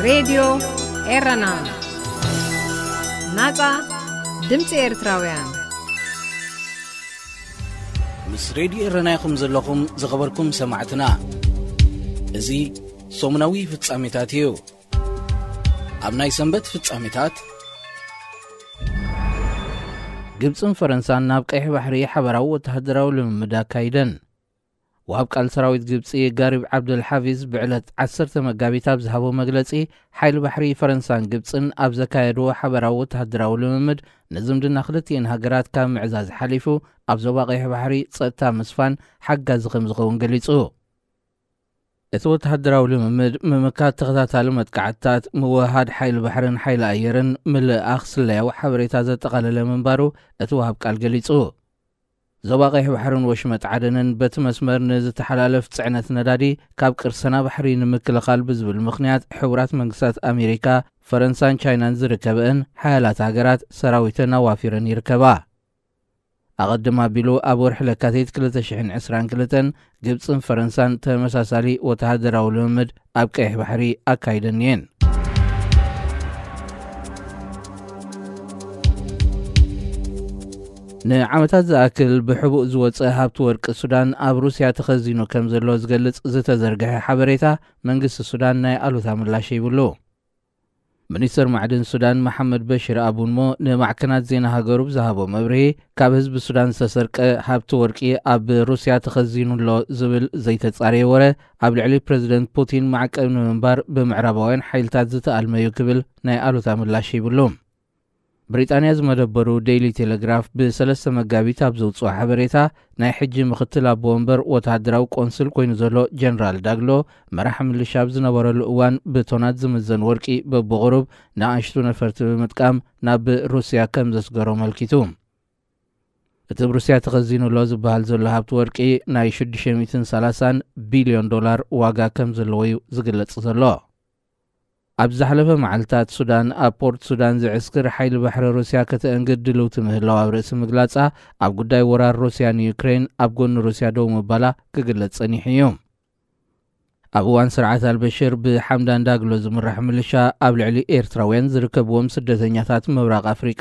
ሬድዮ ኤረና፣ ናጻ ድምጺ ኤርትራውያን። ምስ ሬድዮ ኤረና ኢኹም ዘለኹም ዝኸበርኩም ሰማዕትና። እዚ ሰሙናዊ ፍጻሜታት እዩ። ኣብ ናይ ሰንበት ፍጻሜታት፣ ግብጽን ፈረንሳን ናብ ቀይሕ ባሕሪ ሓበራዊ ወተሃደራዊ ልምምድ ኣካይደን። ወሃብ ቃል ሰራዊት ግብጺ ጋሪብ ዓብደል ሓፊዝ ብዕለት ዓሰርተ መጋቢት ኣብ ዝሃቦ መግለጺ፣ ሓይሊ ባሕሪ ፈረንሳን ግብጽን ኣብ ዘካየድዎ ሓበራዊ ወተሃደራዊ ልምምድ፣ ንዝምድና ክልቲኤን ሃገራት ካብ ምዕዛዝ ሓሊፉ፣ ኣብ ዞባ ቀይሕ ባሕሪ ጸጥታ ምስፋን ሓጋዚ ከም ዝኸውን ገሊጹ። እቲ ወተሃደራዊ ልምምድ፣ ምምካት ተኸታታሊ መጥቃዕትታት፣ ምውህሃድ ሓይሊ ባሕርን ሓይሊ ኣየርን፣ ምልእኣኽ ስለያዊ ሓበሬታ ዘጠቓለለ ምንባሩ እቲ ወሃብ ቃል ገሊጹ። ዞባ ቀይሕ ባሕርን ወሽመጥ ዓደንን በቲ መስመር ንዝተሓላለፍ ጽዕነት ነዳዲ ካብ ቅርሰና ባሕሪ ንምክልኻል ብዝብል ምኽንያት፣ ሕቡራት መንግስታት ኣሜሪካ፣ ፈረንሳን ቻይናን ዝርከበእን ሓያላት ሃገራት ሰራዊተን ኣዋፊረን ይርከባ። ኣቐድም ኣቢሉ ኣብ ወርሒ ለካቲት ክልተ ሽሕን ዕስራን ክልተን፣ ግብጽን ፈረንሳን ተመሳሳሊ ወተሃደራዊ ልምምድ ኣብ ቀይሕ ባሕሪ ኣካይደን እየን። ንዓመታት ዝኣክል ብሕቡእ ዝወጸ ሃብቲ ወርቂ ሱዳን ኣብ ሩስያ ተኸዚኑ ከም ዘሎ ዝገልጽ ዝተዘርግሐ ሓበሬታ፣ መንግስቲ ሱዳን ናይ ኣሉታ ምላሽ ሂብሉ። ሚኒስተር ማዕድን ሱዳን መሓመድ በሽር ኣቡንሞ ንማዕከናት ዜና ሃገሩ ብዝሃቦ መብርሂ፣ ካብ ህዝቢ ሱዳን ዝተሰርቀ ሃብቲ ወርቂ ኣብ ሩስያ ተኸዚኑ ኣሎ ዝብል ዘይተጻረየ ወረ፣ ኣብ ልዕሊ ፕረዚደንት ፑቲን ማዕቀብ ንምንባር ብምዕራባውያን ሓይልታት ዝተኣልመ እዩ ክብል ናይ ኣሉታ ምላሽ ሂብሉ። ብሪጣንያ ዝመደበሩ ዴይሊ ቴሌግራፍ ብሰለስተ መጋቢት ኣብ ዘውጽኦ ሓበሬታ፣ ናይ ሕጂ ምኽትል ኣቦ ወንበር ወተሃደራዊ ቆንስል ኮይኑ ዘሎ ጀነራል ዳግሎ፣ መራሕ ምልሻ ኣብ ዝነበረሉ እዋን ብቶናት ዝምዘን ወርቂ በብቑሩብ ንኣሽቱ ነፈርቲ ብምጥቃም ናብ ሩስያ ከም ዘስገሮ ኣመልኪቱ። እቲ ብሩስያ ተኸዚኑ ኣሎ ዝበሃል ዘሎ ሃብቲ ወርቂ ናይ ሽዱሽተ ሚእትን ሰላሳን ቢልዮን ዶላር ዋጋ ከም ዘለዎ እዩ ዝግለጽ ዘሎ። ኣብ ዝሓለፈ መዓልታት፣ ሱዳን ኣብ ፖርት ሱዳን ዝዕስክር ሓይሊ ባሕሪ ሩስያ ከተእንግድ ድልውቲ ምህላዋ ኣብ ርእሲ ምግላጻ፣ ኣብ ጉዳይ ወራር ሩስያ ንዩክሬን ኣብ ጎኒ ሩስያ ደው ምባላ ክግለጽ ጸኒሑ እዩ። ኣብ እዋን ስርዓት ኣልበሽር ብሓምዳን ዳግሎ ዝምራሕ ምልሻ ኣብ ልዕሊ ኤርትራውያን ዝርከብዎም ስደተኛታት ምብራቕ ኣፍሪቃ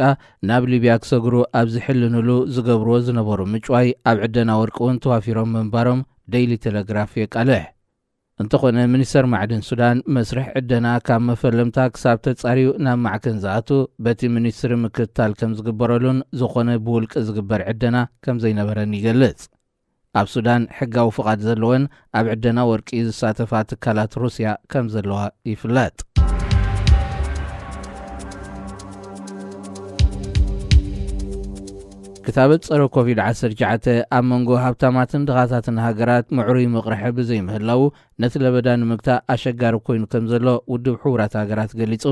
ናብ ሊብያ ክሰግሩ ኣብ ዝሕልንሉ ዝገብርዎ ዝነበሩ ምጭዋይ ኣብ ዕደና ወርቂ እውን ተዋፊሮም ምንባሮም ዴይሊ ቴሌግራፍ የቃልሕ። እንተኾነ፣ ሚኒስተር ማዕድን ሱዳን፣ መስርሕ ዕደና ካብ መፈለምታ ክሳብ ተጻርዩ ናብ ማዕከን ዝኣቱ፣ በቲ ሚኒስትሪ ምክትታል ከም ዝግበረሉን ዝኾነ ብውልቂ ዝግበር ዕደና ከም ዘይነበረን ይገልጽ። ኣብ ሱዳን ሕጋዊ ፍቓድ ዘለወን ኣብ ዕደና ወርቂ ዝሳተፋ ትካላት ሩስያ ከም ዘለዋ ይፍለጥ። ክታበት ጸረ ኮቪድ ዓሰርተ ትሽዓተ ኣብ መንጎ ሃብታማትን ድኻታትን ሃገራት ምዕሩይ መቕርሒ ብዘይምህላዉ፣ ነቲ ለበዳ ንምግታእ ኣሸጋሪ ኮይኑ ከም ዘሎ ውድብ ሕቡራት ሃገራት ገሊጹ።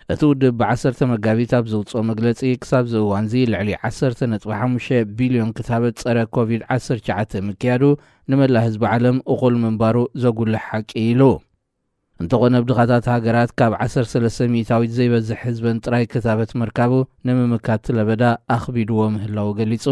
እቲ ውድብ ብዓሰርተ መጋቢት ኣብ ዘውጽኦ መግለጺ፣ ክሳብ እዚ እዋንዚ ልዕሊ ዓሰርተ ነጥቢ ሓሙሽተ ቢልዮን ክታበት ጸረ ኮቪድ ዓሰርተ ትሽዓተ ምክያዱ፣ ንመላእ ህዝቢ ዓለም እኹል ምንባሩ ዘጉልሕ ሓቂ ኢሉ። እንተኾነ፣ ኣብ ድኻታት ሃገራት ካብ ዓሰርተ ሰለስተ ሚእታዊት ዘይበዝሕ ህዝበን ጥራይ ክታበት ምርካቡ፣ ንምምካት እቲ ለበዳ ኣኽቢድዎ ምህላዉ ገሊጹ።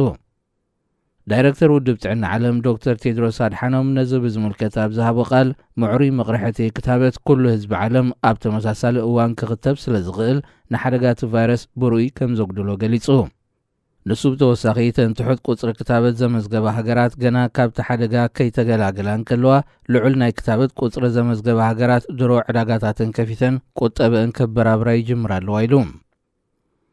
ዳይረክተር ውድብ ጥዕና ዓለም ዶክተር ቴድሮስ ኣድሓኖም ነዚ ብዝምልከት ኣብ ዝሃቦ ቃል፣ ምዕሩይ መቕርሒ እቲ ክታበት ኩሉ ህዝቢ ዓለም ኣብ ተመሳሳሊ እዋን ክኽተብ ስለ ዝኽእል፣ ንሓደጋ እቲ ቫይረስ ብርኡይ ከም ዘጉድሎ ገሊጹ። ንሱ ብተወሳኺ፣ እተን ትሑት ቁጽሪ ክታበት ዘመዝገባ ሃገራት ገና ካብቲ ሓደጋ ከይተገላገላ እንከለዋ፣ ልዑል ናይ ክታበት ቁጽሪ ዘመዝገባ ሃገራት ድሮ ዕዳጋታተን ከፊተን ቁጠበአን ከበራብራ ይጅምራ ኣለዋ ኢሉ።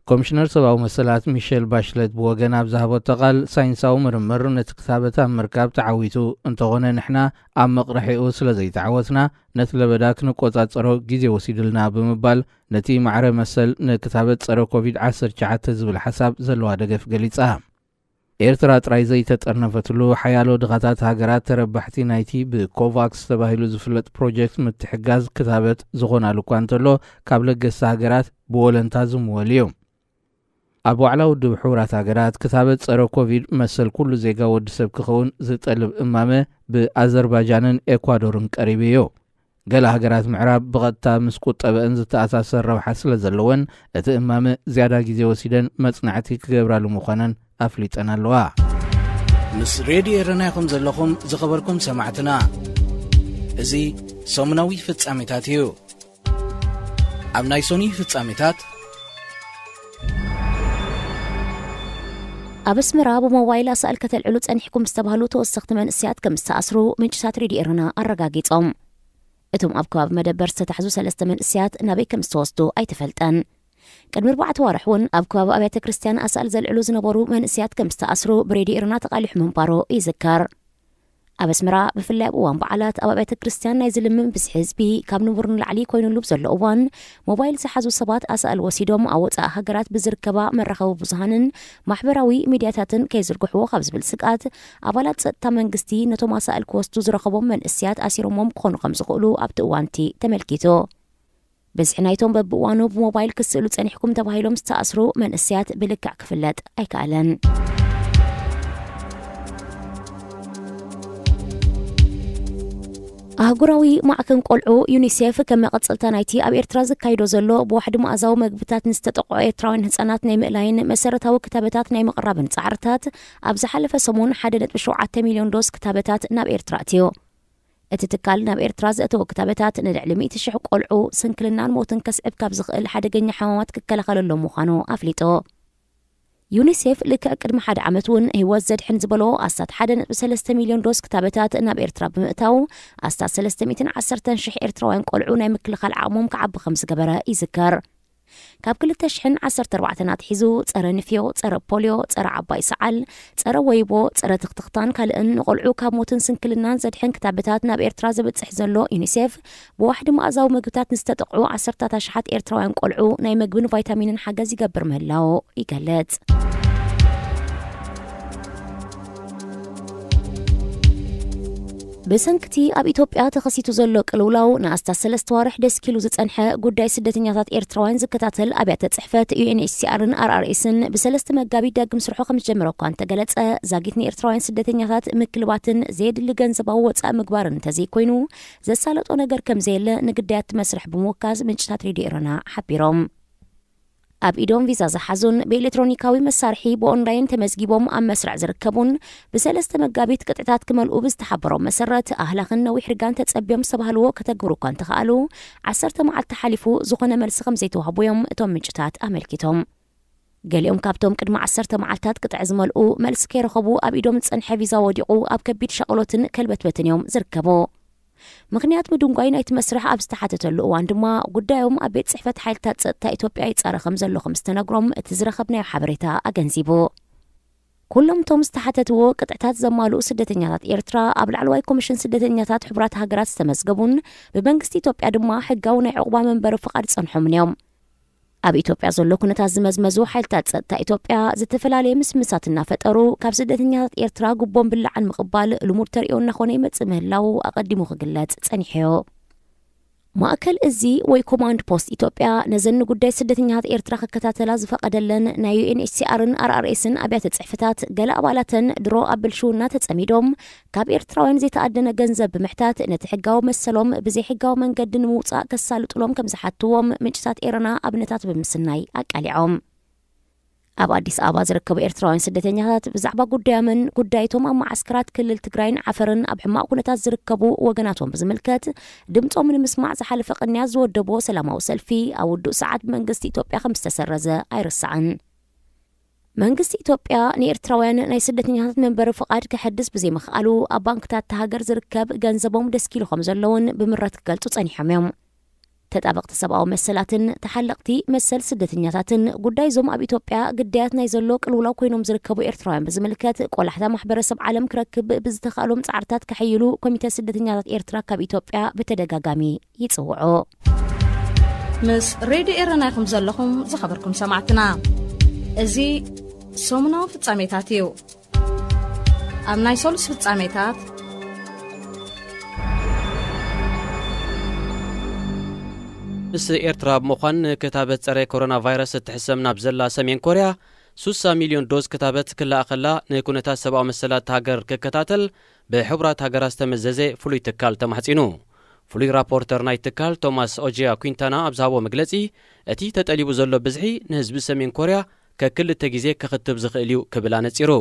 ኮሚሽነር ሰብኣዊ መሰላት ሚሸል ባሽለት ብወገና ኣብ ዝሃበቶ ቃል፣ ሳይንሳዊ ምርምር ነቲ ክታበት ኣብ ምርካብ ተዓዊቱ፣ እንተኾነ ንሕና ኣብ መቕርሒኡ ስለ ዘይተዓወትና፣ ነቲ ለበዳ ክንቆጻጸሮ ግዜ ወሲዱልና ብምባል፣ ነቲ ማዕረ መሰል ንክታበት ጸረ ኮቪድ ዓሰርተ ትሽዓተ ዝብል ሓሳብ ዘለዋ ደገፍ ገሊጻ። ኤርትራ ጥራይ ዘይተጠርነፈትሉ፣ ሓያሎ ድኻታት ሃገራት ተረባሕቲ ናይቲ ብኮቫክስ ተባሂሉ ዝፍለጥ ፕሮጀክት ምትሕጋዝ ክታበት ዝኾናሉ እኳ እንተሎ፣ ካብ ለገስቲ ሃገራት ብወለንታ ዝምወል እዩ። ኣብ ዋዕላ ውድብ ሕቡራት ሃገራት፣ ክታበት ጸረ ኮቪድ መሰል ኩሉ ዜጋ ወዲ ሰብ ክኸውን ዝጠልብ እማመ ብኣዘርባጃንን ኤኳዶርን ቀሪቡ እዩ። ገለ ሃገራት ምዕራብ ብቐጥታ ምስ ቁጠበአን ዝተኣሳሰር ረብሓ ስለ ዘለወን፣ እቲ እማመ ዝያዳ ግዜ ወሲደን መጽናዕቲ ክገብራሉ ምዃነን ኣፍሊጠን ኣለዋ። ምስ ሬድዮ ኤረና ኢኹም ዘለኹም ዝኸበርኩም ሰማዕትና። እዚ ሰሙናዊ ፍጻሜታት እዩ። ኣብ ናይ ሶኒ ፍጻሜታት። ኣብ ኣስመራ ብሞባይል ኣሳእል ከተልዕሉ ጸኒሕኩም ዝተባህሉ ተወሰኽቲ መንእሰያት ከም ዝተኣስሩ ምንጭታት ሬድዮ ኤረና ኣረጋጊጾም። እቶም ኣብ ከባቢ መደበር ዝተታሕዙ ሰለስተ መንእሰያት ናበይ ከም ዝተወስዱ ኣይተፈልጠን። ቅድሚ ኣርባዕተ ዋርሕ እውን ኣብ ከባቢ ኣብያተ ክርስቲያን ኣሳእል ዘልዕሉ ዝነበሩ መንእሰያት ከም ዝተኣስሩ ብሬድዮ ኤረና ተቓሊሑ ምንባሩ ይዝከር። ኣብ ኣስመራ ብፍላይ ኣብ እዋን በዓላት ኣብ ኣብያተ ክርስቲያን ናይ ዝልምን ብዝሒ ህዝቢ ካብ ንቡር ንላዕሊ ኮይኑሉ ብዘሎ እዋን ሞባይል ዝሓዙ ሰባት ኣሳእል ወሲዶም ኣብ ወጻኢ ሃገራት ብዝርከባ መራኸቢ ብዙሃንን ማሕበራዊ ሚድያታትን ከይዝርግሕዎ ካብ ዝብል ስግኣት ኣባላት ጸጥታ መንግስቲ ነቶም ኣሳእል ክወስዱ ዝረኸቦም መንእሰያት ኣሲሮሞም ክኾኑ ከም ዝኽእሉ ኣብቲ እዋንቲ ተመልኪቱ። ብዝሒ ናይቶም በብእዋኑ ብሞባይል ክስእሉ ጸኒሕኩም ተባሂሎም ዝተኣስሩ መንእሰያት ብልክዕ ክፍለጥ ኣይከኣለን። ኣህጉራዊ ማዕከን ቆልዑ ዩኒሴፍ ከም መቐጸልታ ናይቲ ኣብ ኤርትራ ዝካይዶ ዘሎ ብዋሕዲ መኣዛዊ መግብታት ንዝተጠቕዑ ኤርትራውያን ህጻናት ናይ ምእላይን መሰረታዊ ክታበታት ናይ ምቕራብን ጻዕርታት ኣብ ዝሓለፈ ሰሙን ሓደ ነጥቢ ሸውዓተ ሚልዮን ዶስ ክታበታት ናብ ኤርትራ ኣትዩ። እቲ ትካል ናብ ኤርትራ ዘእተወ ክታበታት ንልዕሊ ሚእቲ ሽሕ ቆልዑ ስንክልናን ሞትን ከስዕብ ካብ ዝኽእል ሓደገኛ ሕማማት ክከላኸለሎም ምዃኑ ኣፍሊጡ። ዩኒሴፍ ልክዕ ቅድሚ ሓደ ዓመት እውን ህይወት ዘድሕን ዝበሎ ኣስታት ሓደ ነጥቢ ሰለስተ ሚልዮን ዶስ ክታበታት ናብ ኤርትራ ብምእታው ኣስታት ሰለስተ ሚእትን ዓሰርተን ሽሕ ኤርትራውያን ቆልዑ ናይ ምክልኻል ዓቕሞም ክዓቢ ከም ዝገበረ ይዝከር። ካብ ክልተ ሽሕን ዓሰርተ ኣርባዕተን ኣትሒዙ ጸረ ንፍዮ፣ ጸረ ፖልዮ፣ ጸረ ዓባይ ሰዓል፣ ጸረ ወይቦ፣ ጸረ ትኽትኽታን ካልእን ንቆልዑ ካብ ሞትን ስንክልናን ዘድሕን ክታበታት ናብ ኤርትራ ዘብጽሕ ዘሎ ዩኒሴፍ ብዋሕዲ መኣዛዊ መግብታት ንዝተጠቕዑ ዓሰርታት ኣሽሓት ኤርትራውያን ቆልዑ ናይ መግብን ቫይታሚንን ሓገዝ ይገብር ምህላው ይገልጽ። ብሰንክቲ ኣብ ኢትዮጵያ ተኸሲቱ ዘሎ ቅልውላው ንኣስታት ሰለስተ ዋርሕ ደስኪሉ ዝጸንሐ ጉዳይ ስደተኛታት ኤርትራውያን ዝከታተል ኣብያተ ጽሕፈት ዩ ኤን ኤች ሲ ኣርን ኣር ኣር ኤስን ብሰለስተ መጋቢት ዳግም ስርሑ ከም ዝጀመረ እኳ እንተገለጸ፣ ዛጊት ንኤርትራውያን ስደተኛታት ምክልባትን ዘየድሊ ገንዘባዊ ወጻኢ ምግባርን እንተዘይኮይኑ ዘሳለጦ ነገር ከም ዘየለ ንግዳያት መስርሕ ብምውካዝ ምንጭታት ሬድዮ ኤረና ሓቢሮም። ኣብ ኢዶም ቪዛ ዝሓዙን ብኤሌክትሮኒካዊ መሳርሒ ብኦንላይን ተመዝጊቦም ኣብ መስርዕ ዝርከቡን ብሰለስተ መጋቢት ቅጥዕታት ክመልኡ ብዝተሓበሮም መሰረት ኣህላኽን ነዊሕ ርጋን ተጸብዮም ዝተባህልዎ ከተግብሩ እኳ እንተኸኣሉ ዓሰርተ መዓልቲ ሓሊፉ ዝኾነ መልሲ ከም ዘይተዋህቡ እዮም እቶም ምንጭታት ኣመልኪቶም። ገሊኦም ካብቶም ቅድሚ ዓሰርተ መዓልታት ቅጥዒ ዝመልኡ መልሲ ከይረኸቡ ኣብ ኢዶም ዝጸንሐ ቪዛ ወዲቑ ኣብ ከቢድ ሻቕሎትን ከልበትበትን እዮም ዝርከቡ። ምኽንያት ምድንጓይ ናይቲ መስርሕ ኣብ ዝተሓተተሉ እዋን ድማ ጉዳዮም ኣብ ቤት ጽሕፈት ሓይልታት ጸጥታ ኢትዮጵያ ይጻረ ከም ዘሎ ከም ዝተነግሮም እቲ ዝረኸብናዮ ሓበሬታ ኣገንዚቡ። ኩሎም እቶም ዝተሓተትዎ ቅጥዕታት ዘማልኡ ስደተኛታት ኤርትራ ኣብ ላዕለዋይ ኮሚሽን ስደተኛታት ሕቡራት ሃገራት ዝተመዝገቡን ብመንግስቲ ኢትዮጵያ ድማ ሕጋዊ ናይ ዕቑባ መንበሪ ፍቓድ ዝጸንሖምን እዮም። ኣብ ኢትዮጵያ ዘሎ ኩነታት ዝመዝመዙ ሓይልታት ጸጥታ ኢትዮጵያ ዝተፈላለየ ምስምሳት እናፈጠሩ ካብ ስደተኛታት ኤርትራ ጉቦን ብላዕን ምቕባል ልሙድ ተርእዮ እናኾነ ይመጽእ ምህላው ኣቐዲሙ ክግለጽ ጸኒሑ እዩ። ማእከል እዚ ወይ ኮማንድ ፖስት ኢትዮጵያ ነዘን ንጉዳይ ስደተኛታት ኤርትራ ክከታተላ ዝፈቐደለን ናይ ዩ ኤን ኤች ሲ ኣርን ኣር ኣር ኤስን ኣብያተ ጽሕፈታት ገለ ኣባላተን ድሮ ኣብ ብልሽውና ተጸሚዶም ካብ ኤርትራውያን ዘይተኣደነ ገንዘብ ብምሕታት ነቲ ሕጋዊ መሰሎም ብዘይሕጋዊ መንገዲ ንምውጻእ ከሳልጡሎም ከም ዝሓትዎም ምንጭታት ኤረና ኣብነታት ብምስናይ ኣቃሊዖም። ኣብ ኣዲስ ኣበባ ዝርከቡ ኤርትራውያን ስደተኛታት ብዛዕባ ጉዳዮምን ጉዳይቶም ኣብ መዓስከራት ክልል ትግራይን ዓፈርን ኣብ ሕማቕ ኩነታት ዝርከቡ ወገናቶም ብዝምልከት ድምጾም ንምስማዕ ዝሓለፈ ቅንያት ዝወደቦ ሰላማዊ ሰልፊ ኣብ ውዱእ ሰዓት ብመንግስቲ ኢትዮጵያ ከም ዝተሰረዘ ኣይርሳዕን። መንግስቲ ኢትዮጵያ ንኤርትራውያን ናይ ስደተኛታት መንበሪ ፍቓድ ከሐድስ ብዘይምኽኣሉ ኣብ ባንክታት እታ ሃገር ዝርከብ ገንዘቦም ደስኪሉ ከም ዘለውን ብምረት ክገልጹ ጸኒሖም እዮም። ተጣበቕቲ ሰብኣዊ መሰላትን ተሓለቕቲ መሰል ስደተኛታትን ጉዳይ እዞም ኣብ ኢትዮጵያ ግዳያት ናይ ዘሎ ቅልውላው ኮይኖም ዝርከቡ ኤርትራውያን ብዝምልከት ቆላሕታ ማሕበረሰብ ዓለም ክረክብ ብዝተኻእሎም ጻዕርታት ከሐይሉ ኮሚተ ስደተኛታት ኤርትራ ካብ ኢትዮጵያ ብተደጋጋሚ ይጽውዑ። ምስ ሬድዮ ኤረና ኢኹም ዘለኹም ዝኸበርኩም ሰማዕትና። እዚ ሰሙናዊ ፍጻሜታት እዩ። ኣብ ናይ ሰሉስ ፍጻሜታት ምስ ኤርትራ ብምዃን ንክታበት ጸረ ኮሮና ቫይረስ እትሕሰም ናብ ዘላ ሰሜን ኮርያ ሱሳ ሚልዮን ዶዝ ክታበት ክልኣ ከላ ንኩነታት ሰብኣዊ መሰላት ሃገር ክከታተል ብሕቡራት ሃገራት ዝተመዘዘ ፍሉይ ትካል ተማሕጺኑ። ፍሉይ ራፖርተር ናይ ትካል ቶማስ ኦጂያ ኩንታና ኣብ ዝሃቦ መግለጺ እቲ ተጠሊቡ ዘሎ ብዝሒ ንህዝቢ ሰሜን ኮርያ ከክልተ ግዜ ክኽትብ ዝኽእል እዩ ክብል ኣነጺሩ።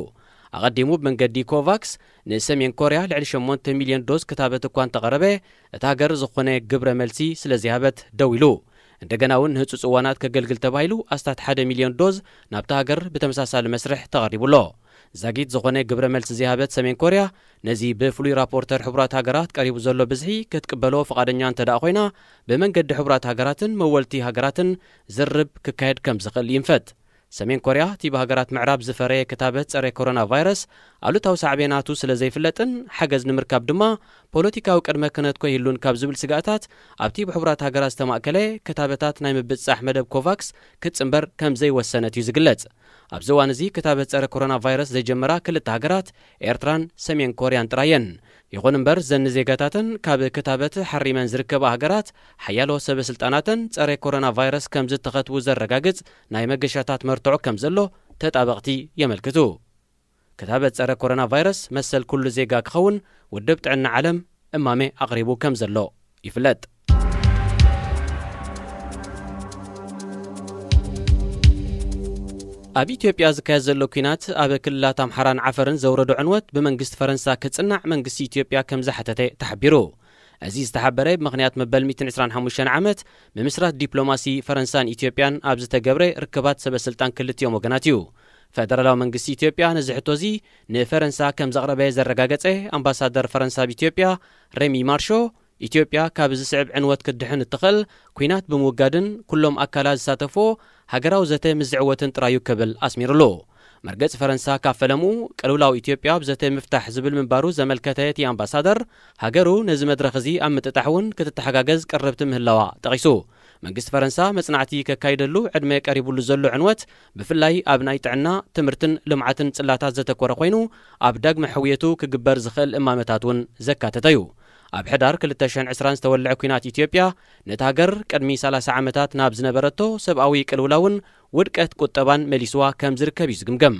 ኣቐዲሙ ብመንገዲ ኮቫክስ ንሰሜን ኮርያ ልዕሊ ሸሞንተ ሚልዮን ዶዝ ክታበት እኳ እንተቐረበ እታ ሃገር ዝኾነ ግብረ መልሲ ስለ ዘይሃበት ደው ኢሉ። እንደገና እውን ንህጹጽ እዋናት ከገልግል ተባሂሉ ኣስታት ሓደ ሚልዮን ዶዝ ናብታ ሃገር ብተመሳሳሊ መስርሕ ተቐሪቡ ኣሎ። ዛጊት ዝኾነ ግብረ መልሲ ዘይሃበት ሰሜን ኮርያ፣ ነዚ ብፍሉይ ራፖርተር ሕቡራት ሃገራት ቀሪቡ ዘሎ ብዝሒ ክትቅበሎ ፍቓደኛ እንተ ደኣ ኮይና፣ ብመንገዲ ሕቡራት ሃገራትን መወልቲ ሃገራትን ዝርርብ ክካየድ ከም ዝኽእል ይንፈት። ሰሜን ኮርያ፣ እቲ ብሃገራት ምዕራብ ዝፈረየ ክታበት ጸረ ኮሮና ቫይረስ ኣሉታዊ ሳዕቤናቱ ስለ ዘይፍለጥን ሓገዝ ንምርካብ ድማ ፖለቲካዊ ቅድመ ክነት ኮይህሉን ካብ ዝብል ስጋእታት፣ ኣብቲ ብሕቡራት ሃገራት ዝተማእከለ ክታበታት ናይ ምብጻሕ መደብ ኮቫክስ ክትጽንበር ከም ዘይወሰነት እዩ ዝግለጽ። ኣብዚ እዋን እዚ ክታበት ጸረ ኮሮና ቫይረስ ዘይጀመራ ክልተ ሃገራት ኤርትራን ሰሜን ኮርያን ጥራየን። ይኹን እምበር፣ ዘን ዜጋታተን ካብ ክታበት ሓሪመን ዝርከባ ሃገራት ሓያሎ ሰበ ስልጣናተን ጸረ ኮሮና ቫይረስ ከም ዝተኸትቡ ዘረጋግጽ ናይ መገሻታት መርትዖ ከም ዘሎ ተጣበቕቲ የመልክቱ። ክታበት ጸረ ኮሮና ቫይረስ መሰል ኩሉ ዜጋ ክኸውን ውድብ ጥዕና ዓለም እማሜ ኣቕሪቡ ከም ዘሎ ይፍለጥ። ኣብ ኢትዮጵያ ዝካየድ ዘሎ ኲናት ኣብ ክልላት ኣምሓራን ዓፈርን ዘውረዶ ዕንወት ብመንግስቲ ፈረንሳ ክጽናዕ መንግስቲ ኢትዮጵያ ከም ዝሓተተ ተሓቢሩ። እዚ ዝተሓበረ ብምኽንያት መበል ሚእትን ዕስራን ሓሙሽተን ዓመት ምምስራት ዲፕሎማሲ ፈረንሳን ኢትዮጵያን ኣብ ዝተገብረ ርክባት ሰበ ስልጣን ክልቲኦም ወገናት እዩ። ፈደራላዊ መንግስቲ ኢትዮጵያ ነዚ ሕቶ እዚ ንፈረንሳ ከም ዘቕረበ ዘረጋገጸ ኣምባሳደር ፈረንሳ ኣብ ኢትዮጵያ ሬሚ ማርሾ፣ ኢትዮጵያ ካብ ዝስዕብ ዕንወት ክትድሕን እትኽእል ኲናት ብምውጋድን ኩሎም ኣካላት ዝሳተፍዎ ሃገራዊ ዘተ ምስ ዝዕወትን ጥራዩ ክብል ኣስሚሩሉ። መርገጽ ፈረንሳ ካብ ፈለምኡ ቅልውላው ኢትዮጵያ ብዘተ ምፍታሕ ዝብል ምንባሩ ዘመልከተ እቲ ኣምባሳደር፣ ሃገሩ ነዚ መድረኽ እዚ ኣብ ምጥጣሕ እውን ክትተሓጋገዝ ቅርብቲ ምህላዋ ጠቒሱ። መንግስቲ ፈረንሳ መጽናዕቲ ከካይደሉ ዕድመ ቀሪቡሉ ዘሎ ዕንወት፣ ብፍላይ ኣብ ናይ ጥዕና፣ ትምህርትን ልምዓትን ጽላታት ዘተኮረ ኮይኑ፣ ኣብ ዳግመ ሕውየቱ ክግበር ዝኽእል እማመታት እውን ዘካተተ እዩ። ኣብ ሕዳር ክልተ ሽሕን ዕስራን ዝተወልዐ ኲናት ኢትዮጵያ፣ ነታ ሃገር ቅድሚ ሰላሳ ዓመታት ናብ ዝነበረቶ ሰብኣዊ ቅልውላውን ውድቀት ቁጠባን መሊስዋ ከም ዝርከብ እዩ ዝግምገም።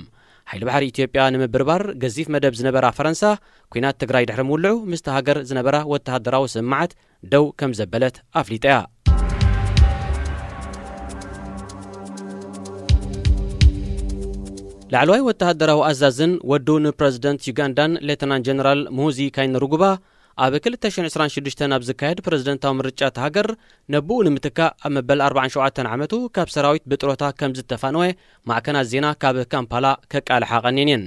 ሓይሊ ባሕሪ ኢትዮጵያ ንምብርባር ገዚፍ መደብ ዝነበራ ፈረንሳ፣ ኲናት ትግራይ ድሕሪ ምውልዑ ምስቲ ሃገር ዝነበራ ወተሃደራዊ ስምምዓት ደው ከም ዘበለት ኣፍሊጣ እያ። ላዕለዋይ ወተሃደራዊ ኣዛዝን ወዱ ንፕረዚደንት ዩጋንዳን ሌተናንት ጀነራል ሙሁዚ ካይነሩጉባ፣ ኣብ ክልተ ሽሕን ዕስራን ሽዱሽተን ኣብ ዝካየድ ፕረዚደንታዊ ምርጫ እታ ሃገር ነብኡ ንምትካእ ኣብ መበል ኣርባዓን ሸውዓተን ዓመቱ ካብ ሰራዊት ብጥሮታ ከም ዝተፋነወ ማዕከናት ዜና ካብ ካምፓላ ከቃልሓ ቀንየን እየን።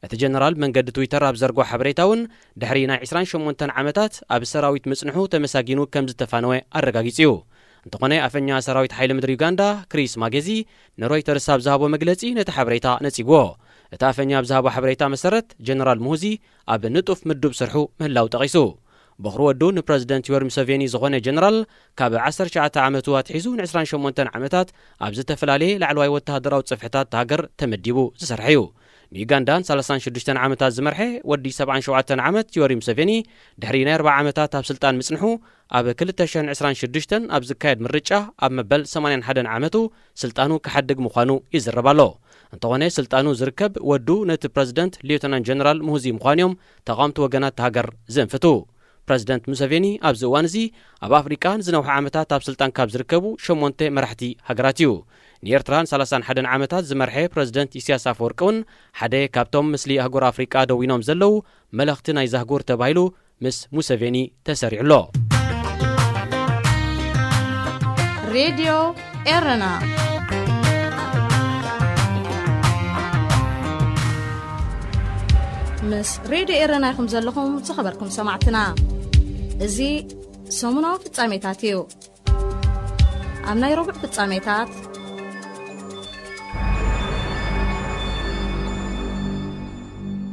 እቲ ጀነራል መንገዲ ትዊተር ኣብ ዘርግሖ ሓበሬታ እውን፣ ድሕሪ ናይ ዕስራን ሸሞንተን ዓመታት ኣብ ሰራዊት ምጽንሑ ተመሳጊኑ ከም ዝተፋነወ ኣረጋጊጹ እዩ። እንተኾነ፣ ኣፈኛ ሰራዊት ሓይሊ ምድሪ ዩጋንዳ ክሪስ ማጌዚ ንሮይተርስ ኣብ ዝሃቦ መግለጺ ነቲ ሓበሬታ ነጺግዎ። እቲ ኣፈኛ ኣብ ዝሃቦ ሓበሬታ መሰረት፣ ጀነራል ሙሁዚ ኣብ ንጡፍ ምዱብ ስርሑ ምህላው ጠቒሱ። በኹሪ ወዱ ንፕረዚደንት ዮወሪ ሙሰቬኒ ዝኾነ ጀነራል፣ ካብ ዓሰርተ ትሽዓተ ዓመቱ ኣትሒዙ ንዕስራን ሸሞንተን ዓመታት ኣብ ዝተፈላለየ ላዕለዋይ ወተሃደራዊ ጽፍሕታት እታ ሃገር ተመዲቡ ዝሰርሐ እዩ። ንዩጋንዳ ንሰላሳን ሽዱሽተን ዓመታት ዝመርሐ ወዲ ሰብዓን ሸውዓተን ዓመት ዮወሪ ሙሰቬኒ፣ ድሕሪ ናይ ኣርብዓ ዓመታት ኣብ ስልጣን ምጽንሑ፣ ኣብ ክልተ ሽሕን ዕስራን ሽዱሽተን ኣብ ዝካየድ ምርጫ ኣብ መበል ሰማንያን ሓደን ዓመቱ ስልጣኑ ክሓድግ ምዃኑ ይዝረብ ኣሎ። እንተኾነ፣ ስልጣኑ ዝርከብ ወዱ ነቲ ፕረዚደንት ሌተናንት ጀነራል ሙሁዚ ምዃኑ እዮም ተቓወምቲ ወገናት እታ ሃገር ዘንፍቱ። ፕረዚደንት ሙሰቬኒ ኣብዚ እዋን እዚ ኣብ ኣፍሪቃ ንዝነውሐ ዓመታት ኣብ ስልጣን ካብ ዝርከቡ ሸሞንተ መራሕቲ ሃገራት እዩ። ንኤርትራ ንሰላሳን ሓደን ዓመታት ዝመርሐ ፕረዚደንት ኢሳያስ ኣፈወርቂ እውን ሓደ ካብቶም ምስሊ ኣህጉር ኣፍሪቃ ደዊኖም ዘለዉ መለኽቲ ናይዛ ኣህጉር ተባሂሉ ምስ ሙሰቬኒ ተሰሪዑ ኣሎ። ሬድዮ ኤረና። ምስ ሬድዮ ኤረና ኢኹም ዘለኹም ዝኸበርኩም ሰማዕትና። እዚ ሰሙናዊ ፍጻሜታት እዩ። ኣብ ናይ ረቡዕ ፍጻሜታት፣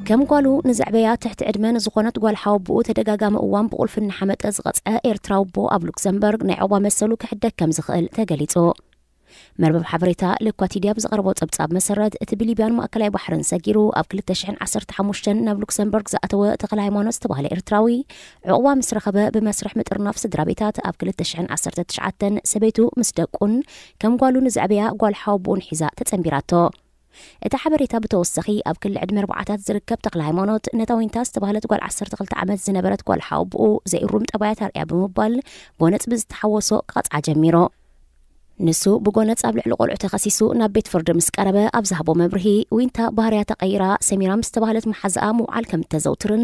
ከም ጓሉ ንዘዕበያ ትሕቲ ዕድመ ንዝኾነት ጓል ሓወቦኡ ተደጋጋሚ እዋን ብቁልፊ እናሓመጠ ዝቐጽዐ ኤርትራዊ ኣቦ ኣብ ሉክሰምበርግ ናይ ዑቕባ መሰሉ ክሕደግ ከም ዝኽእል ተገሊጹ። መርበብ ሓበሬታ ሌኳቲድያ ብዘቕረቦ ጸብጻብ መሰረት፣ እቲ ብሊብያን ማእከላይ ባሕርን ሰጊሩ ኣብ ክልተ ሽሕን ዓሰርተ ሓሙሽተን ናብ ሉክሰምበርግ ዝኣተወ ተኽለ ሃይማኖት ዝተባህለ ኤርትራዊ፣ ዑቕባ ምስ ረኸበ ብመስርሕ ምጥርናፍ ስድራ ቤታት ኣብ ክልተ ሽሕን ዓሰርተ ትሽዓተን ሰበይቱ ምስ ደቁን ከም ጓሉ ንዘዕበያ ጓል ሓወቦኡን ሒዛ ተጸንቢራቶ። እቲ ሓበሬታ ብተወሳኺ፣ ኣብ ክሊ ዕድመ ኣርባዓታት ዝርከብ ተኽለ ሃይማኖት፣ ነታ ዊንታ ዝተባህለት ጓል ዓሰርተ ክልተ ዓመት ዝነበረት ጓል ሓወቦኡ ዘይእሩም ጠባያት ኣርእያ ብምባል፣ ጎነጽ ብዝተሓወሶ ክቐጽዓ ጀሚሩ። ንሱ ብጎነጽ ኣብ ልዕሊ ቆልዑ ተኸሲሱ ናብ ቤት ፍርዲ ምስ ቀረበ፣ ኣብ ዝሃቦ መብርሂ፣ ዊንታ ባህርያ ተቐይራ፣ ሰሚራ ምስ ተባህለት መሓዛኣ ምውዓል ከም እተዘውትርን፣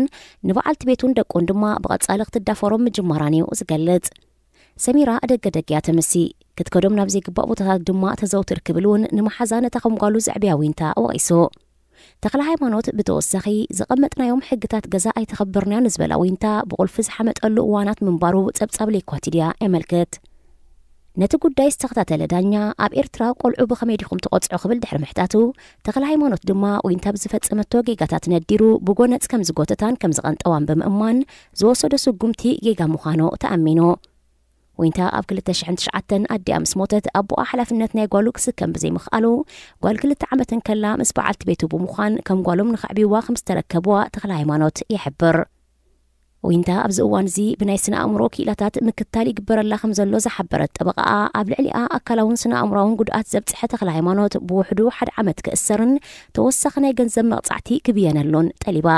ንበዓልቲ ቤቱን ደቁን ድማ ብቐጻሊ ክትዳፈሮም ምጅማራን እዩ ዝገልጽ። ሰሚራ ደገ ደገ እያ ተምሲ። ክትከዶም ናብ ዘይግባእ ቦታታት ድማ ተዘውትር ክብል እውን ንመሓዛ ነታ ከም ጓሉ ዘዕብያ ዊንታ ወቒሱ። ተኽለ ሃይማኖት ብተወሳኺ፣ "ዘቐመጥናዮም ሕግታት ገዛ ኣይተኸበርናዮ" ንዝበላ ዊንታ ብቑልፊ ዝሓመጠሉ እዋናት ምንባሩ ጸብጻብ ሌኳቲድያ የመልክት። ነቲ ጉዳይ ዝተኸታተለ ዳኛ፣ ኣብ ኤርትራ ቆልዑ ብኸመይ ዲኹም ትቖጽዑ ክብል ድሕሪ ምሕታቱ፣ ተኽለ ሃይማኖት ድማ ዊንታ ብዝፈጸመቶ ጌጋታት ነዲሩ ብጎነጽ ከም ዝጎተታን ከም ዝቐንጠዋን ብምእማን ዝወሰዶ ስጉምቲ ጌጋ ምዃኑ ተኣሚኑ። ዊንታ ኣብ ክልተ ሽሕን ትሽዓተን ኣዲኣ ምስ ሞተት፣ ኣቦኣ ሓላፍነት ናይ ጓሉ ክስከም ብዘይምኽኣሉ፣ ጓል ክልተ ዓመት እንከላ ምስ በዓልቲ ቤቱ ብምዃን ከም ጓሎም ንኸዕብይዋ ከም ዝተረከብዋ ተኽለ ሃይማኖት ይሕብር። ዊንታ ኣብዚ እዋን እዚ ብናይ ስነ ኣእምሮ ክኢላታት ምክታል ይግበረላ ከም ዘሎ ዝሓበረት ጠበቃኣ፣ ኣብ ልዕሊኣ ኣካላውን ስነ ኣእምሮኣውን ጉድኣት ዘብጽሐ ተኽለ ሃይማኖት ብውሕዱ ሓደ ዓመት ክእሰርን ተወሳኺ ናይ ገንዘብ መቕጻዕቲ ክብየነሉን ጠሊባ።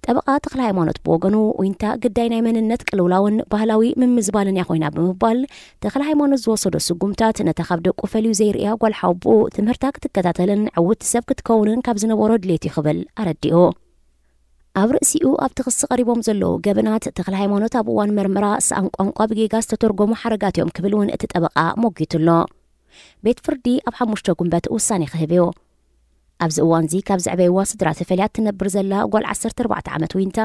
ጠበቃ ተኽለ ሃይማኖት ብወገኑ፣ ዊንታ ግዳይ ናይ መንነት ቅልውላውን ባህላዊ ምምዝባልን እያ ኮይና ብምባል፣ ተኽለ ሃይማኖት ዝወሰዶ ስጉምታት ነታ ካብ ደቁ ፈልዩ ዘይርእያ ጓል ሓወቦኡ ትምህርታ ክትከታተልን ዕውቲ ሰብ ክትከውንን ካብ ዝነበሮ ድሌት እዩ ክብል ኣረዲኡ። ኣብ ርእሲኡ ኣብቲ ክሲ ቀሪቦም ዘለዉ ገበናት ተኽለ ሃይማኖት ኣብ እዋን መርመራ ሰኣን ቋንቋ ብጌጋ ዝተተርጎሙ ሓረጋት እዮም ክብል እውን እቲ ጠበቃ ሞጊቱ ኣሎ። ቤት ፍርዲ ኣብ ሓሙሽተ ጉንበት ውሳኔ ክህብ እዩ። ኣብዚ እዋን እዚ ካብ ዘዕበይዋ ስድራ ተፈልያ እትነብር ዘላ ጓል ዓሰርተ ኣርባዕተ ዓመት ዊንታ፣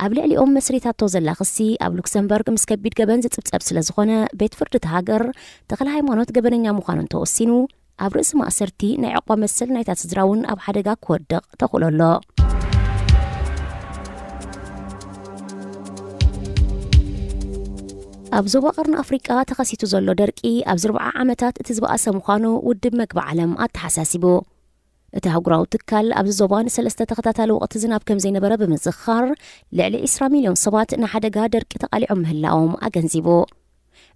ኣብ ልዕሊኦም መስሪታቶ ዘላ ክሲ ኣብ ሉክሰምበርግ ምስ ከቢድ ገበን ዝጽብጸብ ስለ ዝኾነ፣ ቤት ፍርዲ እቲ ሃገር ተኽለ ሃይማኖት ገበነኛ ምዃኑ እንተወሲኑ፣ ኣብ ርእሲ ማእሰርቲ ናይ ዕቑባ መሰል ናይታ ስድራ እውን ኣብ ሓደጋ ክወድቕ ተኽእሎ ኣሎ። ኣብ ዞባ ቀርኒ ኣፍሪቃ ተኸሲቱ ዘሎ ደርቂ ኣብዚ ኣርብዓ ዓመታት እቲ ዝበኣሰ ምዃኑ ውድብ መግቢ ዓለም ኣተሓሳሲቡ። እቲ ኣህጉራዊ ትካል ኣብዚ ዞባ ንሰለስተ ተኸታታሊ ወቕቲ ዝናብ ከም ዘይነበረ ብምዝኻር፣ ልዕሊ ዕስራ ሚልዮን ሰባት ንሓደጋ ደርቂ ተቓሊዖም ምህላዎም ኣገንዚቡ።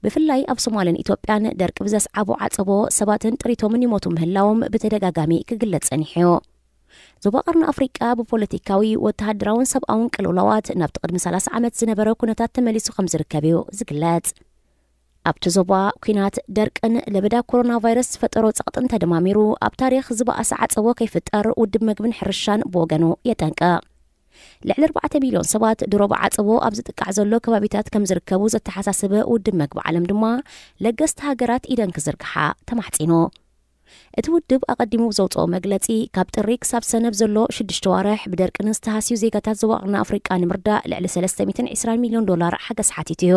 ብፍላይ ኣብ ሶማልን ኢትዮጵያን ደርቂ ብዘስዓቦ ዓጸቦ ሰባትን ጥሪቶምን ይሞቱ ምህላዎም ብተደጋጋሚ ክግለጽ ጸኒሑ እዩ። ዞባ ቀርኒ ኣፍሪቃ ብፖለቲካዊ፣ ወተሃደራውን ሰብኣውን ቅልውላዋት ናብቲ ቅድሚ ሰላሳ ዓመት ዝነበረ ኩነታት ተመሊሱ ከም ዝርከብ እዩ ዝግለጽ። ኣብቲ ዞባ፣ ኲናት፣ ደርቅን ለበዳ ኮሮና ቫይረስ ዝፈጠሮ ጸቕጥን ተደማሚሩ፣ ኣብ ታሪኽ ዝበኣሰ ዓጸቦ ከይፍጠር ውድብ መግብን ሕርሻን ብወገኑ የጠንቅቕ። ልዕሊ ኣርባዕተ ሚልዮን ሰባት ድሮ ብዓጸቦ ኣብ ዝጥቃዕ ዘሎ ከባቢታት ከም ዝርከቡ ዘተሓሳሰበ ውድብ መግቢ ዓለም ድማ፣ ለገስቲ ሃገራት ኢደን ክዝርግሓ ተማሕጺኑ። እቲ ውድብ ኣቐዲሙ ብዘውጽኦ መግለጺ፣ ካብ ጥሪ ክሳብ ሰነ ኣብ ዘሎ ሽዱሽተ ዋርሕ ብደርቂ ንዝተሃስዩ ዜጋታት ዞባ ቀርኒ ኣፍሪቃ ንምርዳእ ልዕሊ ሰለስተ ሚእትን ዕስራን ሚልዮን ዶላር ሓገዝ ሓቲቱ እዩ።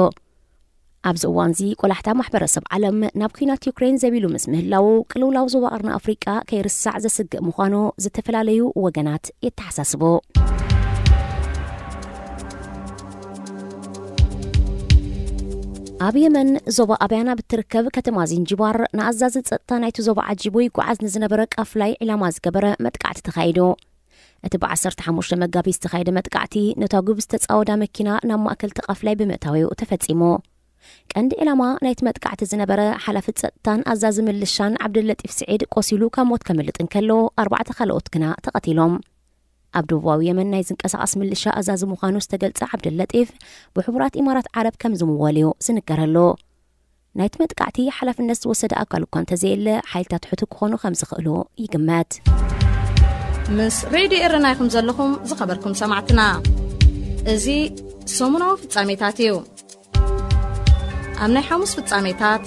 ኣብዚ እዋን እዚ ቆላሕታ ማሕበረሰብ ዓለም ናብ ኲናት ዩክሬን ዘቢሉ ምስ ምህላዉ፣ ቅልውላው ዞባ ቀርኒ ኣፍሪቃ ከይርሳዕ ዘስግእ ምዃኑ ዝተፈላለዩ ወገናት የተሓሳስቡ። ኣብ የመን ዞባ ኣብያና ብትርከብ ከተማ ዚንጅባር፣ ንኣዛዚ ጸጥታ ናይቲ ዞባ ዓጂቡ ይጓዓዝ ንዝነበረ ቃፍላይ ዒላማ ዝገበረ መጥቃዕቲ ተኻይዱ። እቲ ብ ዓሰርተ ሓሙሽተ መጋቢት ዝተኻየደ መጥቃዕቲ፣ ነታጒ ብዝተጻወዳ መኪና ናብ ማእከል እቲ ቃፍላይ ብምእታው እዩ ተፈጺሙ። ቀንዲ ዒላማ ናይቲ መጥቃዕቲ ዝነበረ ሓላፊ ጸጥታን ኣዛዚ ምልሻን ዓብደለጢፍ ስዒድ ቆሲሉ ካብ ሞት ከምልጥ እንከሎ፣ ኣርባዕተ ካልኦት ግና ተቐቲሎም። ኣብ ደቡባዊ የመን ናይ ዝንቀሳቐስ ምልሻ ኣዛዚ ምዃኑ ዝተገልጸ ዓብደለጢፍ፣ ብሕቡራት ኢማራት ዓረብ ከም ዝምወል እዩ ዝንገረሉ። ናይቲ መጥቃዕቲ ሓላፍነት ዝወሰደ ኣካል እኳ እንተዘየለ፣ ሓይልታት ሕቱ ክኾኑ ከም ዝኽእሉ ይግመት። ምስ ሬድዮ ኤረና ኢኹም ዘለኹም ዝኸበርኩም ሰማዕትና። እዚ ሰሙናዊ ፍጻሜታት እዩ። ኣብ ናይ ሓሙስ ፍጻሜታት፣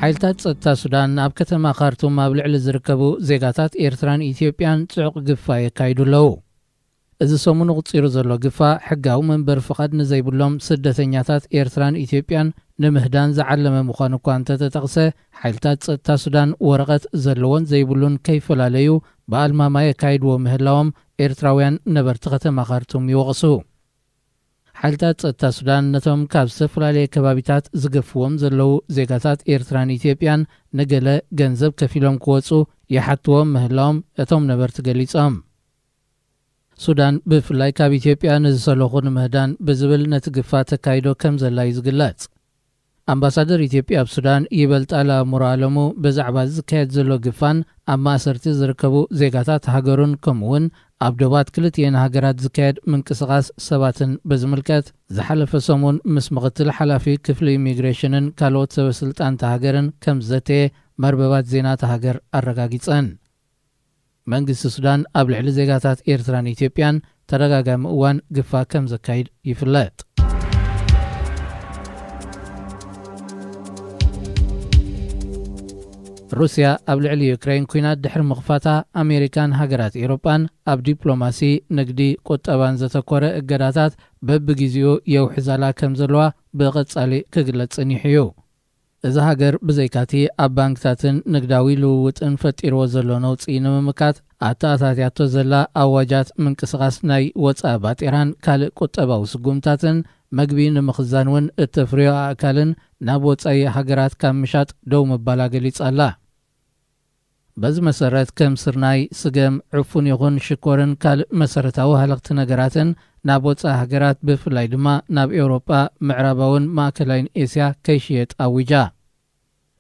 ሓይልታት ጸጥታ ሱዳን ኣብ ከተማ ካርቱም ኣብ ልዕሊ ዝርከቡ ዜጋታት ኤርትራን ኢትዮጵያን ጽዑቕ ግፋ የካይዱ ኣለዉ። እዚ ሰሙን ቁጺሩ ዘሎ ግፋ፣ ሕጋዊ መንበሪ ፍቓድ ንዘይብሎም ስደተኛታት ኤርትራን ኢትዮጵያን ንምህዳን ዝዓለመ ምዃኑ እኳ እንተተጠቕሰ፣ ሓይልታት ጸጥታ ሱዳን ወረቐት ዘለዎን ዘይብሉን ከይፈላለዩ ብኣልማማ የካይድዎ ምህላዎም ኤርትራውያን ነበርቲ ከተማ ካርቱም ይወቕሱ። ሓይልታት ጸጥታ ሱዳን ነቶም ካብ ዝተፈላለየ ከባቢታት ዝገፍዎም ዘለዉ ዜጋታት ኤርትራን ኢትዮጵያን ንገለ ገንዘብ ከፊሎም ክወጹ ይሓትዎም ምህላዎም እቶም ነበርቲ ገሊጾም። ሱዳን ብፍላይ ካብ ኢትዮጵያ ንዝሰለኹ ንምህዳን ብዝብል ነቲ ግፋ ተካይዶ ከም ዘላ እዩ ዝግለጽ። ኣምባሳደር ኢትዮጵያ ኣብ ሱዳን ይበልጣል ኣእምሮ ኣለሙ ብዛዕባ ዝካየድ ዘሎ ግፋን ኣብ ማእሰርቲ ዝርከቡ ዜጋታት ሃገሩን ከምኡውን ኣብ ዶባት ክልቲኤን ሃገራት ዝካየድ ምንቅስቓስ ሰባትን ብዝምልከት ዝሓለፈ ሰሙን ምስ ምኽትል ሓላፊ ክፍሊ ኢሚግሬሽንን ካልኦት ሰበ ስልጣን እታ ሃገርን ከም ዝዘተየ መርበባት ዜና እታ ሃገር ኣረጋጊጸን። መንግስቲ ሱዳን ኣብ ልዕሊ ዜጋታት ኤርትራን ኢትዮጵያን ተደጋጋሚ እዋን ግፋ ከም ዘካይድ ይፍለጥ። ሩስያ ኣብ ልዕሊ ዩክሬን ኲናት ድሕሪ ምኽፋታ፣ ኣሜሪካን ሃገራት ኤውሮጳን ኣብ ዲፕሎማሲ፣ ንግዲ፣ ቁጠባን ዘተኮረ እገዳታት በብግዜኡ የውሕዛላ ከም ዘለዋ ብቐጻሊ ክግለጽ ጸኒሑ እዩ። እዛ ሃገር ብዘይካቲ ኣብ ባንክታትን ንግዳዊ ልውውጥን ፈጢርዎ ዘሎ ነውጺ ንምምካት ኣተኣታትያቶ ዘላ ኣዋጃት ምንቅስቓስ ናይ ወጻኢ ባጤራን ካልእ ቁጠባዊ ስጉምታትን፣ መግቢ ንምኽዛን እውን እተፍርዮ ኣእካልን ናብ ወጻኢ ሃገራት ካብ ምሻጥ ደው ምባላ ገሊጻ ኣላ። በዚ መሰረት ከም ስርናይ፣ ስገም፣ ዕፉን ይኹን ሽኮርን ካልእ መሰረታዊ ሃለኽቲ ነገራትን ናብ ወጻኢ ሃገራት ብፍላይ ድማ ናብ ኤውሮጳ፣ ምዕራባውን ማእከላይን ኤስያ ከይሽየጥ ኣዊጃ።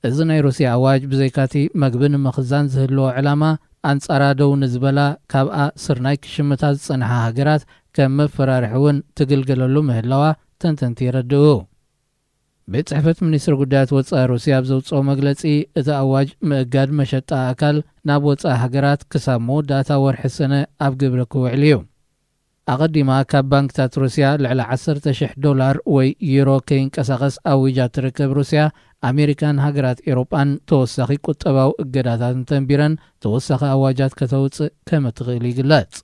እዚ ናይ ሩስያ ኣዋጅ ብዘይካቲ መግቢ ንምኽዛን ዝህልዎ ዕላማ ኣንጻራ ደው ንዝበላ ካብኣ ስርናይ ክሽምታ ዝጸንሓ ሃገራት ከም መፈራርሒ እውን ትግልገለሉ ምህላዋ ተንተንቲ የረድኡ። ቤት ጽሕፈት ሚኒስትሪ ጉዳያት ወጻኢ ሩስያ ኣብ ዘውጽኦ መግለጺ፣ እቲ ኣዋጅ ምእጋድ መሸጣ ኣእካል ናብ ወጻኢ ሃገራት ክሳብ መወዳእታ ወርሒ ሰነ ኣብ ግብሪ ክውዕል እዩ። ኣቐዲማ ካብ ባንክታት ሩስያ ልዕሊ ዓሰርተ ሽሕ ዶላር ወይ ዩሮ ከይንቀሳቐስ ኣዊጃ ትርከብ ሩስያ፣ ኣሜሪካን ሃገራት ኤውሮጳን ተወሳኺ ቁጠባዊ እገዳታት እንተንቢረን ተወሳኺ ኣዋጃት ከተውጽእ ከም እትኽእል ይግለጽ።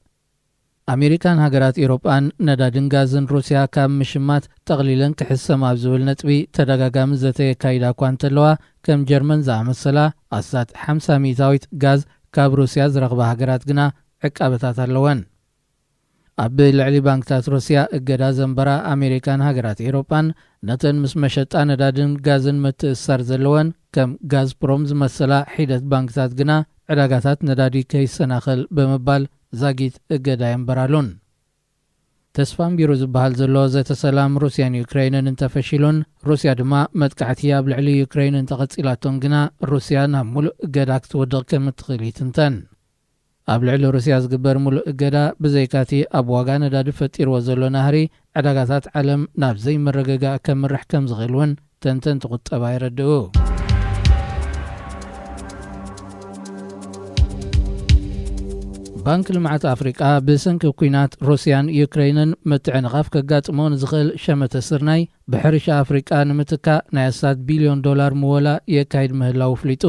ኣሜሪካን ሃገራት ኤውሮጳን ነዳድን ጋዝን ሩስያ ካብ ምሽማት ጠቕሊለን ክሕሰማ ኣብ ዝብል ነጥቢ ተደጋጋሚ ዘተ የካይዳ እኳ እንተለዋ፣ ከም ጀርመን ዝኣመሰላ ኣስታት ሓምሳ ሚእታዊት ጋዝ ካብ ሩስያ ዝረኽባ ሃገራት ግና ዕቃበታት ኣለወን። ኣብ ልዕሊ ባንክታት ሩስያ እገዳ ዘንበራ ኣሜሪካን ሃገራት ኤውሮጳን፣ ነተን ምስ መሸጣ ነዳድን ጋዝን ምትእስሳር ዘለወን ከም ጋዝፕሮም ዝመሰላ ሒደት ባንክታት ግና ዕዳጋታት ነዳዲ ከይሰናኸል ብምባል ዛጊት እገዳ የንበራሉን። ተስፋ ኣንቢሩ ዝበሃል ዘሎ ዘተ ሰላም ሩስያን ዩክሬንን እንተፈሺሉን፣ ሩስያ ድማ መጥቃዕቲ ኣብ ልዕሊ ዩክሬን እንተቐጺላቶን ግና፣ ሩስያ ናብ ሙሉእ እገዳ ክትወድቕ ከም እትኽእል ይትንተን። ኣብ ልዕሊ ሩስያ ዝግበር ሙሉእ እገዳ፣ ብዘይካቲ ኣብ ዋጋ ነዳዲ ፈጢርዎ ዘሎ ናህሪ፣ ዕዳጋታት ዓለም ናብ ዘይምርግጋእ ከምርሕ ከም ዝኽእል እውን ተንተንቲ ቁጠባ የረድኡ። ባንክ ልምዓት ኣፍሪቃ፣ ብሰንኪ ኲናት ሩስያን ዩክሬንን ምትዕንቓፍ ከጋጥሞ ንዝኽእል ሸመተ ስርናይ ብሕርሻ ኣፍሪቃ ንምትካእ ናይ ኣስታት ቢልዮን ዶላር ምወላ የካይድ ምህላው ኣፍሊጡ።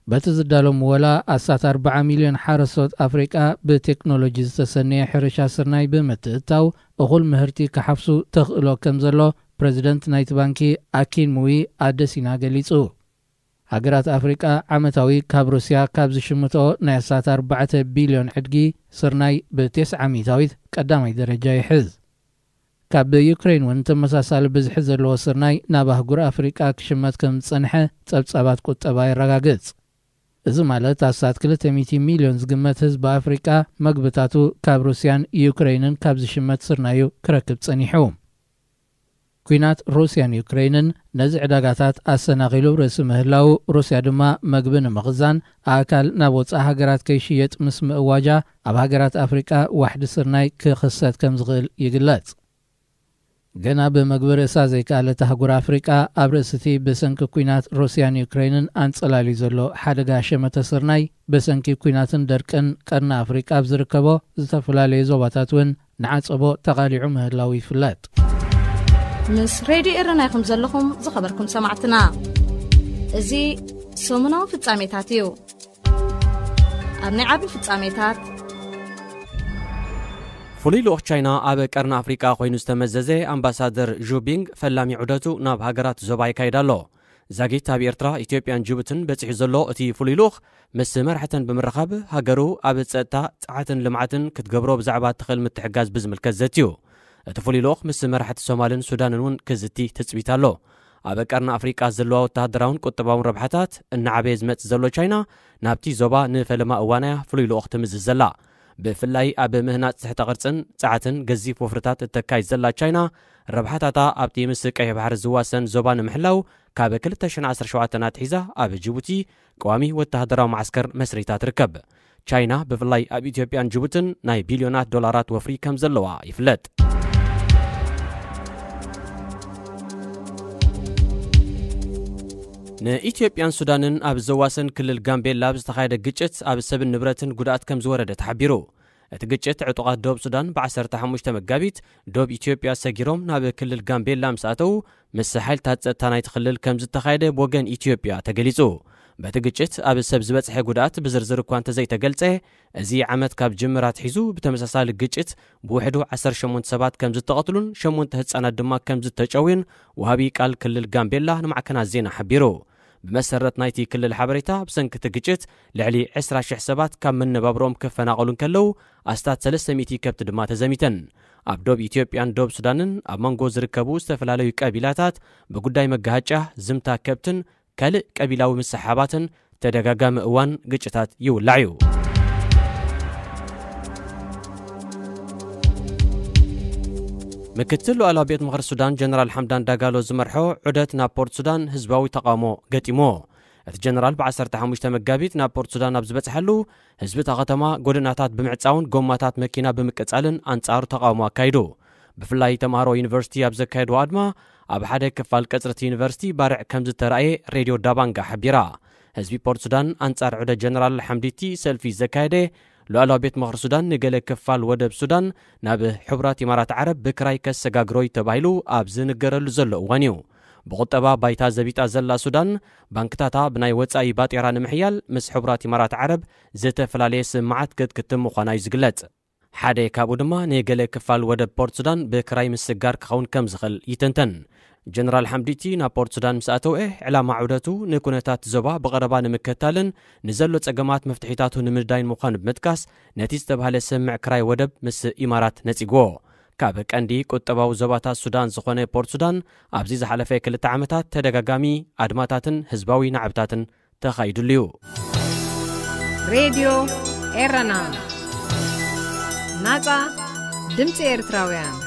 በቲ ዝዳሎ ምወላ፣ ኣስታት ኣርብዓ ሚልዮን ሓረስቶት ኣፍሪቃ ብቴክኖሎጂ ዝተሰነየ ሕርሻ ስርናይ ብምትእታው፣ እኹል ምህርቲ ክሓፍሱ ተኽእሎ ከም ዘሎ ፕረዚደንት ናይቲ ባንኪ ኣኪን ሙዊ ኣደሲና ገሊጹ። ሃገራት ኣፍሪቃ ዓመታዊ ካብ ሩስያ ካብ ዝሽምቶ ናይ ኣስታት ኣርባዕተ ቢልዮን ዕድጊ ስርናይ ብቴስዓ ሚእታዊት ቀዳማይ ደረጃ ይሕዝ። ካብ ዩክሬን እውን ተመሳሳሊ ብዝሒ ዘለዎ ስርናይ ናብ ኣህጉር ኣፍሪቃ ክሽመት ከም ዝጸንሐ ጸብጻባት ቁጠባ የረጋግጽ። እዚ ማለት ኣስታት ክልተ ሚእቲ ሚልዮን ዝግመት ህዝቢ ኣፍሪቃ መግብታቱ ካብ ሩስያን ዩክሬንን ካብ ዝሽመት ስርናዩ ክረክብ ጸኒሑ። ኲናት ሩስያን ዩክሬንን ነዚ ዕዳጋታት ኣሰናኺሉ ርእሲ ምህላው፣ ሩስያ ድማ መግቢ ንምኽዛን ኣእካል ናብ ወጻኢ ሃገራት ከይሽየጥ ምስ ምእዋጃ፣ ኣብ ሃገራት ኣፍሪቃ ዋሕዲ ስርናይ ክኽሰት ከም ዝኽእል ይግለጽ። ገና ብመግቢ ርእሳ ዘይከኣለት ኣህጉር ኣፍሪቃ፣ ኣብ ርእሲቲ ብሰንኪ ኲናት ሩስያን ዩክሬንን ኣንጸላልዩ ዘሎ ሓደጋ ሸመተ ስርናይ፣ ብሰንኪ ኲናትን ደርቅን ቀርኒ ኣፍሪቃ ኣብ ዝርከቦ ዝተፈላለዩ ዞባታት እውን ንዓጸቦ ተቓሊዑ ምህላው ይፍለጥ። ምስ ሬድዮ ኤረና ኢኹም ዘለኹም ዝኸበርኩም ሰማዕትና። እዚ ሰሙናዊ ፍጻሜታት እዩ። ኣብ ናይ ዓቢ ፍጻሜታት፣ ፍሉይ ልኡኽ ቻይና ኣብ ቀርኒ ኣፍሪቃ ኮይኑ ዝተመዘዘ ኣምባሳደር ዡ ቢንግ ፈላሚ ዑደቱ ናብ ሃገራት ዞባ ይካይድ ኣሎ። ዛጊት ኣብ ኤርትራ፣ ኢትዮጵያን ጅቡትን በጺሑ ዘሎ እቲ ፍሉይ ልኡኽ፣ ምስ መራሕተን ብምርኻብ፣ ሃገሩ ኣብ ጸጥታ፣ ጸዓትን ልምዓትን ክትገብሮ ብዛዕባ እትኽእል ምትሕጋዝ ብዝምልከት ዘትዩ። እቲ ፍሉይ ልኡኽ ምስ መራሕቲ ሶማልን ሱዳንን እውን ክዝቲ ትጽቢት ኣሎ። ኣብ ቀርኒ ኣፍሪቃ ዘለዋ ወተሃደራውን ቁጠባውን ረብሓታት እናዓበየ ዝመጽእ ዘሎ ቻይና፣ ናብቲ ዞባ ንፈለማ እዋናያ ፍሉይ ልኡኽ ትምዝዝ ዘላ። ብፍላይ ኣብ ምህናጽ ትሕተ ቅርጽን ጸዓትን ገዚፍ ወፍርታት እተካይድ ዘላ ቻይና፣ ረብሓታታ ኣብቲ ምስ ቀይሕ ባሕሪ ዝዋሰን ዞባ ንምሕላው፣ ካብ ክልተ ሽሕን ዓሰርተ ሸውዓተን ኣትሒዛ ኣብ ጅቡቲ ቀዋሚ ወተሃደራዊ መዓስከር መስሪታ ትርከብ። ቻይና ብፍላይ ኣብ ኢትዮጵያን ጅቡትን ናይ ቢልዮናት ዶላራት ወፍሪ ከም ዘለዋ ይፍለጥ። ንኢትዮጵያን ሱዳንን ኣብ ዘዋሰን ክልል ጋምቤላ ኣብ ዝተኻየደ ግጭት ኣብ ሰብን ንብረትን ጉድኣት ከም ዝወረደ ተሓቢሩ። እቲ ግጭት ዕጡቓት ዶብ ሱዳን ብ15 መጋቢት ዶብ ኢትዮጵያ ሰጊሮም ናብ ክልል ጋምቤላ ምስ ኣተዉ፣ ምስ ሓይልታት ጸጥታ ናይቲ ክልል ከም ዝተኻየደ ብወገን ኢትዮጵያ ተገሊጹ። በቲ ግጭት ኣብ ሰብ ዝበጽሐ ጉድኣት ብዝርዝር እኳ እንተዘይተገልጸ፣ እዚ ዓመት ካብ ጅምር ኣትሒዙ ብተመሳሳሊ ግጭት ብውሕዱ 18 ሰባት ከም ዝተቐትሉን ሸሞንተ ህጻናት ድማ ከም ዝተጨውዩን ወሃቢ ቃል ክልል ጋምቤላ ንማዕከናት ዜና ሓቢሩ። ብመሰረት ናይቲ ክልል ሓበሬታ፣ ብሰንኪ እቲ ግጭት ልዕሊ 20,000 ሰባት ካብ መነባብሮኦም ክፈናቐሉ እንከለዉ፣ ኣስታት 300 ከብቲ ድማ ተዘሚተን። ኣብ ዶብ ኢትዮጵያን ዶብ ሱዳንን ኣብ መንጎ ዝርከቡ ዝተፈላለዩ ቀቢላታት ብጉዳይ መጋሃጫ፣ ዝምታ ከብትን ካልእ ቀቢላዊ ምስሓባትን ተደጋጋሚ እዋን ግጭታት ይውላዕ እዩ። ምክትል ሉዓላዊ ቤት ምኽሪ ሱዳን ጀነራል ሓምዳን ዳጋሎ ዝመርሖ ዑደት ናብ ፖርት ሱዳን ህዝባዊ ተቓውሞ ገጢሞ። እቲ ጀነራል ብ15 መጋቢት ናብ ፖርት ሱዳን ኣብ ዝበጽሓሉ፣ ህዝቢ እታ ከተማ ጎደናታት ብምዕጻውን ጎማታት መኪና ብምቅጻልን ኣንጻሩ ተቓውሞ ኣካይዱ። ብፍላይ ተምሃሮ ዩኒቨርሲቲ ኣብ ዘካየድዎ ኣድማ፣ ኣብ ሓደ ክፋል ቀጽሪ እቲ ዩኒቨርሲቲ ባርዕ ከም ዝተራእየ ሬድዮ ዳባንጋ ሓቢራ። ህዝቢ ፖርት ሱዳን ኣንጻር ዑደ ጀነራል ሓምዲቲ ሰልፊ ዘካየደ፣ ሉዓላዊ ቤት ምኽሪ ሱዳን ንገለ ክፋል ወደብ ሱዳን ናብ ሕቡራት ኢማራት ዓረብ ብክራይ ከሰጋግሮ እዩ ተባሂሉ ኣብ ዝንገረሉ ዘሎ እዋን እዩ። ብቁጠባ ባይታ ዘቢጣ ዘላ ሱዳን፣ ባንክታታ ብናይ ወጻኢ ባጤራ ንምሕያል ምስ ሕቡራት ኢማራት ዓረብ ዝተፈላለየ ስምምዓት ክትክትም ምዃና እዩ ዝግለጽ። ሓደ ካብኡ ድማ ንገለ ክፋል ወደብ ፖርት ሱዳን ብክራይ ምስጋር ክኸውን ከም ዝኽእል ይትንተን። ጀነራል ሓምዲቲ ናብ ፖርት ሱዳን ምስ ኣተወ፣ ዕላማ ዑደቱ ንኩነታት ዞባ ብቐረባ ንምክታልን ንዘሎ ጸገማት መፍትሒታቱ ንምንዳይን ምዃኑ ብምጥቃስ፣ ነቲ ዝተባህለ ስምምዕ ክራይ ወደብ ምስ ኢማራት ነጺግዎ። ካብ ቀንዲ ቁጠባዊ ዞባታት ሱዳን ዝኾነ ፖርት ሱዳን፣ ኣብዚ ዝሓለፈ ክልተ ዓመታት ተደጋጋሚ ኣድማታትን ህዝባዊ ናዕብታትን ተኻይዱሉ እዩ። ሬድዮ ኤረና፣ ናጻ ድምጺ ኤርትራውያን።